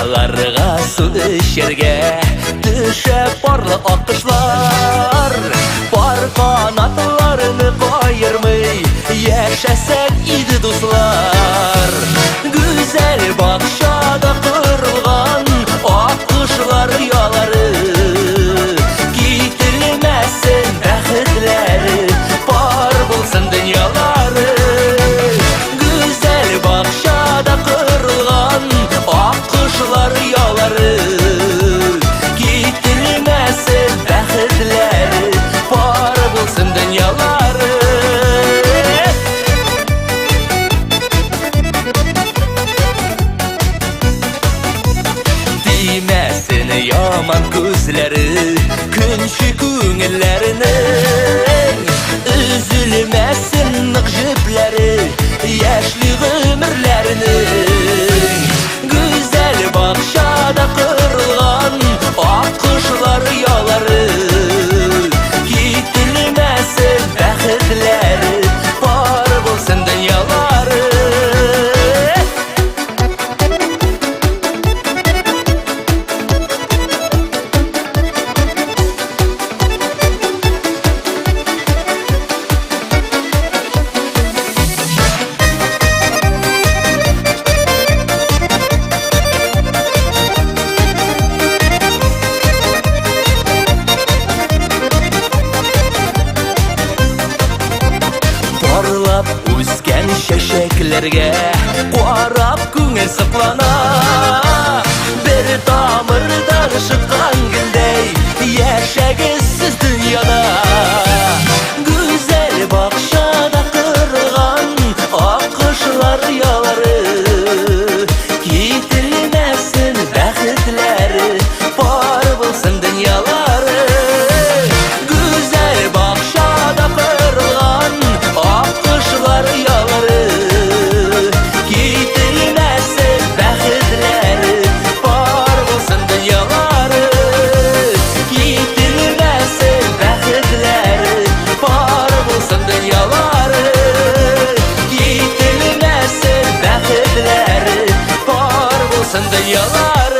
Бакчаларга су эчәргә төшә парлы аккошлар. Пар канатларны каермый яшәсәк иде, дуслар. Гүзәл бакчада корылган аккошлар оялары, кителмәсен бәхетләре, пар булсын дөньялары. Гүзәл бакчада корылган аккошлар оялары, кителмәсен бәхетләре, пар булсын дөньялары. Тимәсен яман күзләре көнче күңелләренең, өзелмәсен нык җепләре яшьли гомерләренең. Гүзәл бакчада корылган аккошлар оялары, кителмәсен бәхетләре, пар булсын дөньялары. Парлап үскән чәчәкләргә карап күңел соклана. Бер тамырдан шыткан гөлдәй яшәгез сез дөньяда. Гүзәл бакчада корылган аккошлар оялары, кителмәсен бәхетләре, пар булсын дөньялары. Гүзәл бакчада корылган аккошлар оялары, кителмәсен бәхетләре, пар булсын дөньялары. Кителмәсен бәхетләре, пар булсын дөньялары. Кителмәсен бәхетләре, пар булсын дөньялары.